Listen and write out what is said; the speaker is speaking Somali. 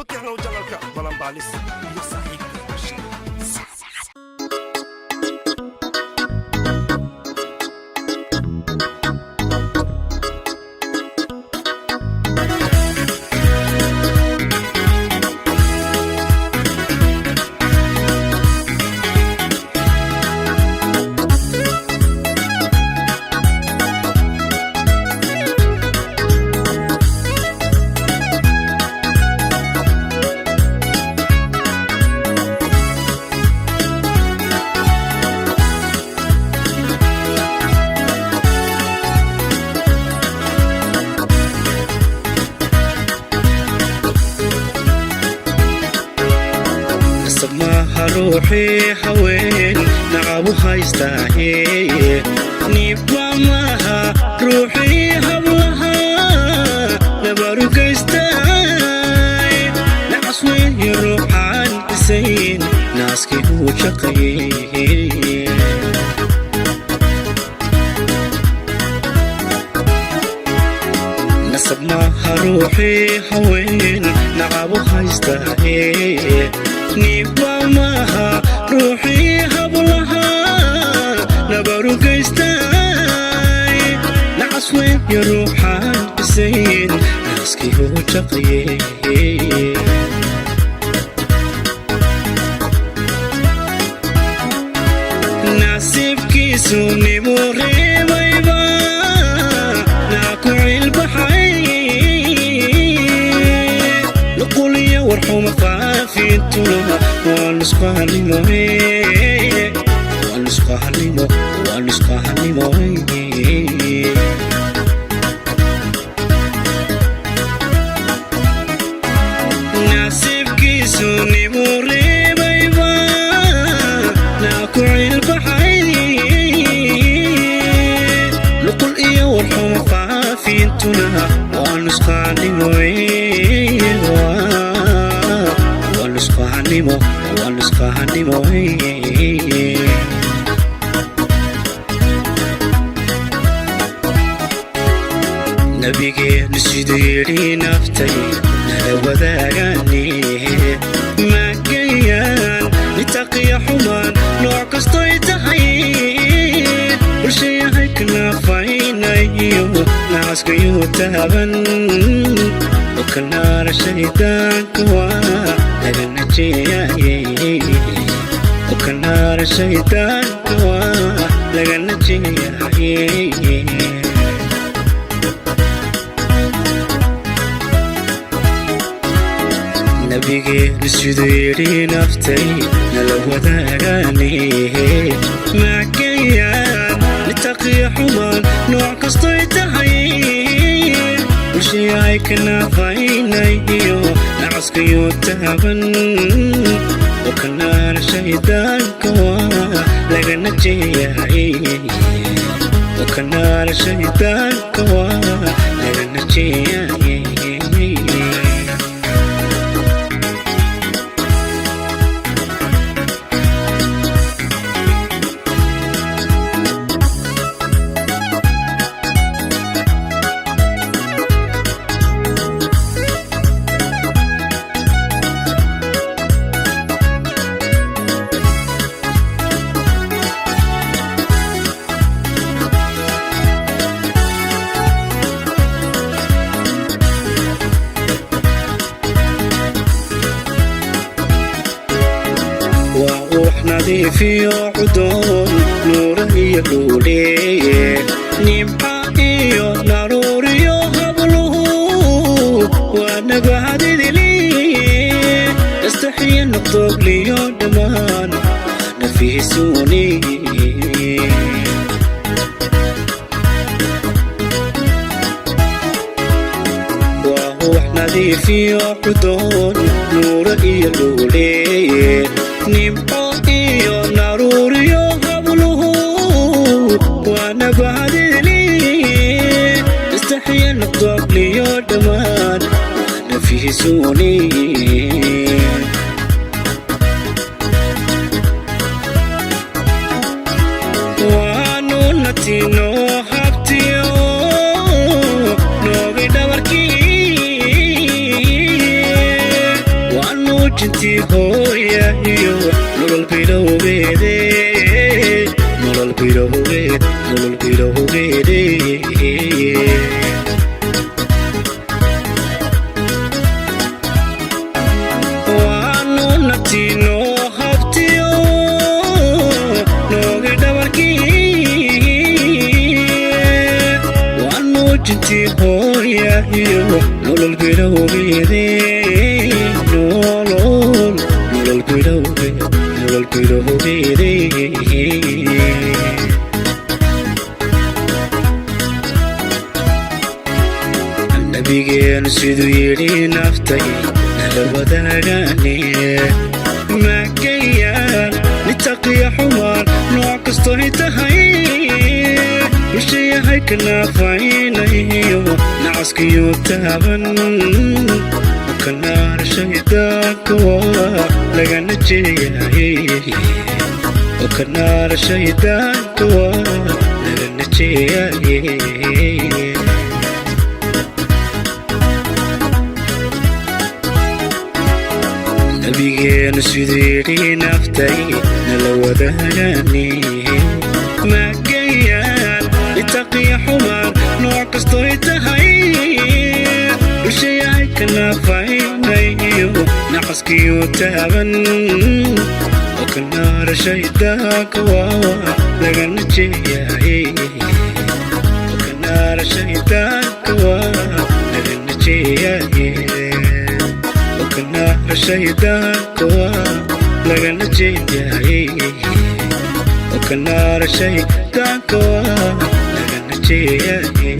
Ku tixnow channelka Balanbaalis iyo saaxiibka Bashiir. Nasab maaha ruuxii haween nacabu haystaahe, niibba maaha ruuxii hablaha nabarugaystay, nacas weeye ruuxaan dhisayn naaskii uu shaqayey. Nasab maaha ruuxii haween nacabu haystaahe, niibba maaha ruuxii hablaha nabarugaystay, nacas weeye ruuxaan dhisayn naaskii uu shaqayey. Nasiibkiisu nimuu reebayba naa ku cilbaxay, nuquliyo warxuma faafintuna waa nusqahanimo, waa nusqahanimo, waa nusqahanimo. Nasiibkiisu nimuu reebayba naa ku cilbaxay, nuqul iyo warxuma faafintuna waa nusqahanimo, waa nusqahanimo, waa nusqahanimo. Nabigeenu siduu yidhi naftay nala wadaagane, maagayaan nitaqiya xumaan nooc kastoy tahay, bulshayahay kanaafaynay-iyo nacaskayuu taaban oo kanaara shaydaanka waa laga najeeyaye, oo kanaara shaydaanka waa laga najeeyaye. Nabigeenu siduu yidhi naftay nala wadaagane, maagayaan nitaqiya xumaan nooc kastoy tahay, bulshayahay kanaafaynay iyo nacaskayuu taaban oo kanaara shaydaanka waa laga najeeyaye, oo kanaara shaydaanka waa laga najeeyaye. Waa uux nadiifiyo cudoon, nuura iyo dhuuleeye, nimca iyo naruuriyo habluhu waa nabahadidili, istaxiya noqdogliyo dhammaan waa nafiisuuni. Waa uux nadiifiyo cudoon, nuura iyo dhuuleeye, nimco iyo naruuriyo habluhu waa nabahadili, istaxiya noqdogliyo dhammaan waa nafiisuuni. Waanu natino habtiyo noogi dhabarkii. Nuujintii hooya iyo nolol bilowgeede, nolol bilowgeed, nolol bilowgeede. Waanu nabtiinoo habtiyo noogi dhabarkii. Waa nuujintii hooya iyo nolol bilowgeede, nolol, nolol bilowgeed, nolol bilowgeede. Nabigeenu siduu yidhi naftay nala wadaagaane, maagayaan nitaqiya xumaan nooc kastoy tahay, bulshayahay kanaafaynayo nacaskiyo taaban, kanaar shaydaanka waa lagana jeeyahay, kanaar shaydaanka waa lagana jeeyaye. Nabigeenu siduu yidhi naftay nala wadaagaane, maagayaan itaqiya xumaan nooc kastoy tahay, bulshayahay kanaafaynayo nacaskiyo taaban, oo kanaara shaydaanka waa lagana jeeyaye, oo kanaara shaydaanka waa lagana jeeyaye, okanaara shaydaanka waa lagana jeeyaye, okanaara shaydaanka waa lagana jeeyaye.